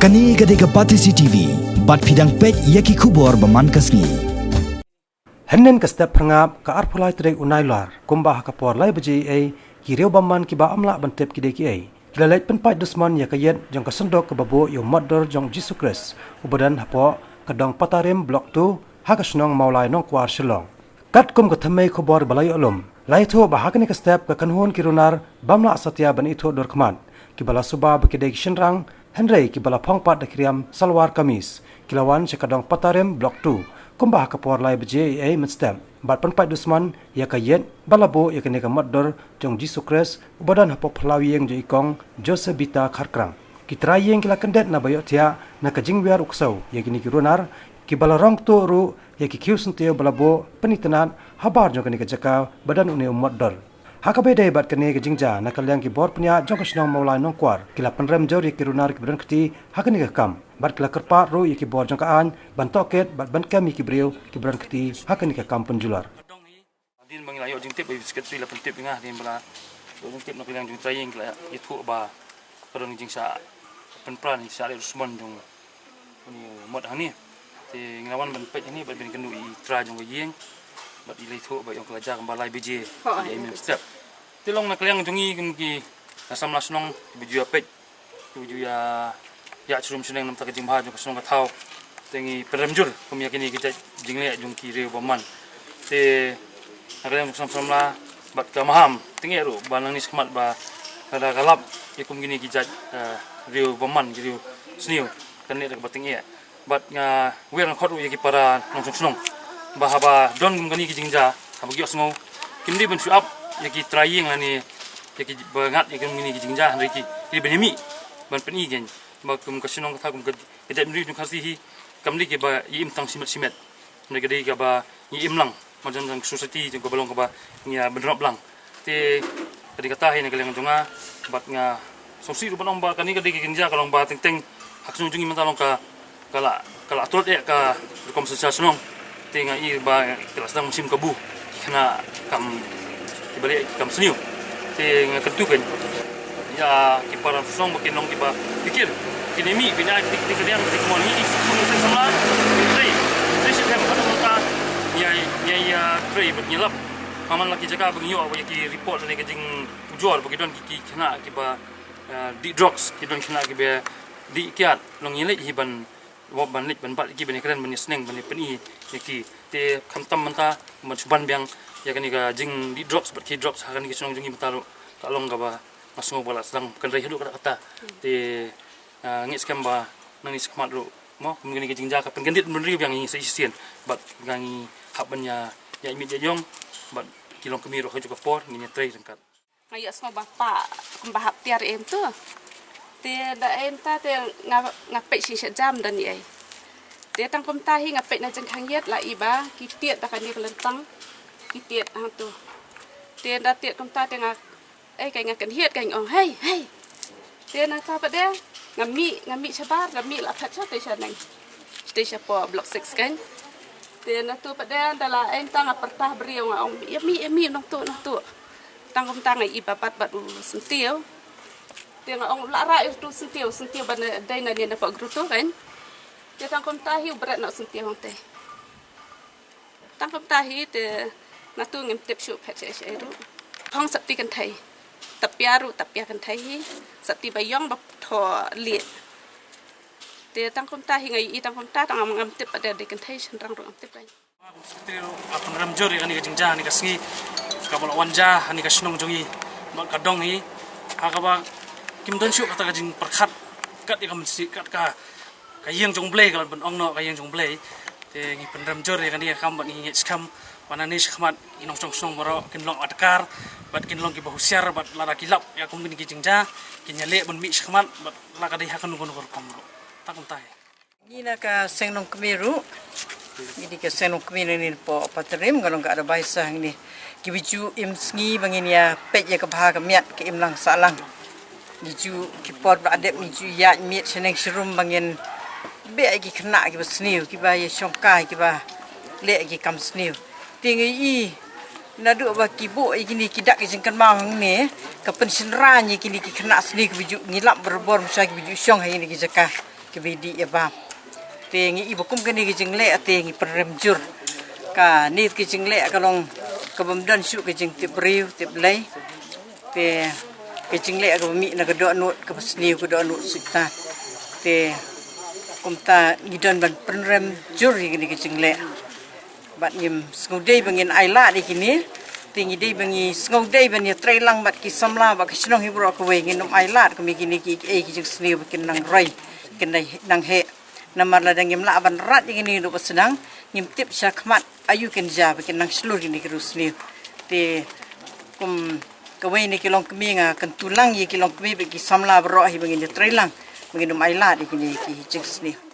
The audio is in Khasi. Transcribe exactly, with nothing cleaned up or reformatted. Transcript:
Kane ka dei ka Batesi T V, bad phi dang peit ïa ki khubor ba man ka sngi. Hynnin ka step pyrngap ka arphew lai tarik u Nailar, kumba ha ka por lai baje ei, ki riew bymman kiba ym lah ban tip ki dei kiei, ki la leit pynpait dusmon ïa ka ïit jong ka synduk kaba buh ïa u motdor jong Jisu Khrist, uba don hapoh ka dong Patarim Block two, ha ka shnong Mawlai Nongkwar Shillong. Katkum ka thymmei khubor ba la ïoh lum, la ïathuh ba ha kane ka step ka kynhun ki runar bym lah satia ban ithuh dur khmat, kiba la suba ba ki dei ki shynrang, hynrei kiba la phong pat da ki riam salwar kamis, ki la wan sha ka dong Patarim Block two, kumba ha ka por lai baje ei mynstep, bad pynpait dusmon ïa ka ïit ba la buh ïa kane ka motdor jong Jisu Khrist, uba don hapoh phyllaw ïing jong i kong Josebita Kharkrang. Ki trai ïing ki la kyndit naba ïohthiah na ka jingwiar u ksew ïa kine ki runar, kiba la rong ktuh ruh ïa ki khiew syntiew ba la buh pynitynnad habar jong kane ka jaka ba don une u motdor. Ha kaba ïadei bad kane ka jingjia, na ka liang ki bor pynïaid jong ka shnong Mawlai Nongkwar, ki la pynrem jur ïa ki runar kiba don kti ha kane ka kam, bad ki la kyrpad ruh ïa ki bor jong ka aiñ ban tohkit bad ban kem ïa ki briew kiba don kti ha kane ka kam pynjulor. Hadien ba ngi la ïoh jingtip, ba i Secretary la pyntip ïa nga, hadien ba la ïoh jingtip na ka liang jong i trai ïing, ki la ïathuh ba ka don jingshah pynpra, jingshah leh dusmon jong une u mot hangne. Te ngi la wan ban peit hangne bad ban kynduh ïa i trai jong ka ïing, bad i la ïathuh ba ïong ka la jia kumba lai baje ïa i mynstep. Te long na ka liang jong ngi kum ki samla shnong kiba ju ïa peit, kiba ju ïa ïa shlur shlur na ka bynta ka jingbha jong ka shnong ka thaw. Te ngi pynrem jur kum ïa kine ki jait jingleh jong ki riew bymman. Te na ka liang jong ka samla bad ka maham, te ngi ruh ba nangne shakhmat ba lada ka lap ïa kum kine ki jait, eh, riew bymman, ki riew sniew, kan leh da kaba tyngeh. Bad nga wer nga khot ruh ïa ki para nongshong shnong ba haba don kum kane ki jingjia, haba ki ïohsngew, kim dei ban shu ap ïa ki trai ïing lane ïa kiba ngat ïa kum kine ki jingjia, hynrei ki dei ban ïa mih ban pyni kein ba kum ka shnong ka thaw, kum ka jaitbynriew jong ka Khasi hi, kam dei kiba ïa im tang shimet shimet, hynrei ka dei kaba ïa im lang marjan jong ka society jong kaba long kaba ngi ïa bynrap lang. Te ka dei kata hi na ka liang jong nga, bad nga sngewsih ruh ban ong ba kane ka dei ka jingjia ka long ba teng teng ha ka shnong jong ngi mynta long ka, ka la, ka la tlot eh ka rukom synshar shnong. Te nga i ba ka la sdang mynsiem kabu, ki khynnah kam, kiba leh ki kam sniew. Te nga kyntu kein ïa ki para shnong ba kin long kiba pyrkhat, kin ïa mih, kin ai tik tik ka liang tik mon ngi i suk ngi seng samla. Trei, trei shitem, kata ka, ngi ïa, ngi ïa trei bad ngi lap. Ka man la ki jaka ba ngi ïoh ba ïa ki report lane ka jingujor ba ki don ki, ki khynnah kiba, eh, dih drugs, ki don khynnah kiba dih kiad, long ngi leit hi ban, ban leit ban bat ïa ki, ban ïakren, ban ïasneng, ban ïapyni ïa ki. Te khamtam mynta ban shu ban biang ïa kane ka jingdih drugs bad ki drugs ha kane ka shnong jong ngi mynta ruh ka long kaba nga sngew ba la sdang kynrei haduh katta katta. Te, ah, ngeit skhem ba nangne shakhmat ruh mo kum kane ka jingjia ka pynkyndit bynriew biang ïa ngi sa shisien, bad ngi hap ban ïa, ïa mih ïa ïong bad ki longkmie ruh ha kajuh ka por ngin ïa trei ryngkat. Nga ïohsngew ba pah kumba hap tiar em tu. Te da em ta te nga, nga peit shisha jam da ni ei. Te tang kumta hi nga peit na jingkhang ïit la i ba ki tied da kane ka lyntang. Ki tied hangtu. Te da tied kumta te nga, ei, kai nga kynhied kai nga ong, "Hei, hei." Te na ta pat de nga mih, nga mih shabar, nga mih la phet sha te sha neng. Te sha po Block six kein. Te na tu pat de da la em ta nga pyrta briew nga ong, "Ïa mih, ïa mih, nongtuh, nongtuh." Tang kumta nga i ba bat bat u syntiew. Te nga ong la ra u syntiew, syntiew ba na dei na ne na pok gruto kan. Te tang kumta hi u bret na u syntiew hangte. Tang kumta hi te na tu ngim tip shu phet sha sha ruh. Phong sapti kynthei. Tapia ruh, tapia kynthei hi. Sapti ba ïong ba tho lieh. Te tang kumta hi nga i tang kumta tang ngam, ngam tip pat de kynthei shynrang ruh ngam tip kan. Kum secretary ruh nga pynrem jur ïa kane ka jingjia, kane ka sngi kaba la wan jia ha kane ka shnong jong ngi. Bad ka dong hi ha kaba kim don shuh kata ka jingpyrkhat kat ïa ka mynsiem, kat ka, ka ïing jong Blei, ka la ban ong noh ka ïing jong Blei. Te ngi pynrem jur ïa kane ka kam bad ngi ngeit skhem ba nangne shakhmat ki nongshong shnong baroh kin long adkar bad kin long kiba husiar bad lada ki lap ïa kum kine ki jingjia kin ïaleh ban mih shakhmat bad la ka dei ha kano kano ka rukom ruh. Tang kumta hi. Ngi na ka seng nongkmie ruh. Ngi dei ka seng nongkmie na ngi po Patarim, nga long ka adviser hangne. Kiba ju im sngi ba ngin ïa peit ïa ka bha ka miat ka imlang sahlang. Ngi ju ki por ba la dep ngi ju ïaid miet shaneng sharum ba ngin beh ïa ki khynnah kiba sniew, kiba ïa shongkai, kiba leh ïa ki kam sniew. Te ngi i naduh ba ki buh ïa kine ki dak ïa jingkynmaw hangne ka pynshynrang ïa kine ki khynnah sniew kiba ju ngi lap barabor, mynshwa kiba ju shong ha kine ki jaka. Ka bidi ïa bam. Te ngi i ba kum kane ka jingleh te ngi pynrem jur. Kane ka jingleh ka long ka bym don shuh ka jingtip briew tip Blei. Te ka jingleh ka ba mih na ka dohnud ka ba sniew ka dohnud suitan. Te kumta ngi don ban pynrem jur ïa kane ka jingleh. Bad ngim sngewdei ba ngin ailad ïa kine. Te ngi dei ba ngi sngewdei ban ïa trei lang bad ki samla bad ki shnong hi baroh kawei, ngin ym ailad kum ïa kine ki, ki, ki jingsniew ba kin nang roi, kin nang heh. Namar lada ngim lah ban rat ïa kine ruh ba sdang, ngim tip sha khmat aïu kin jia ba kin nang shlur kine ki riewsniew. Te kum kawei na ki longkmie nga kyntu lang ïa ki longkmie bad ki samla baroh hi ba ngin ïa trei lang ba ngin ym ailad ïa kine ki jingsniew.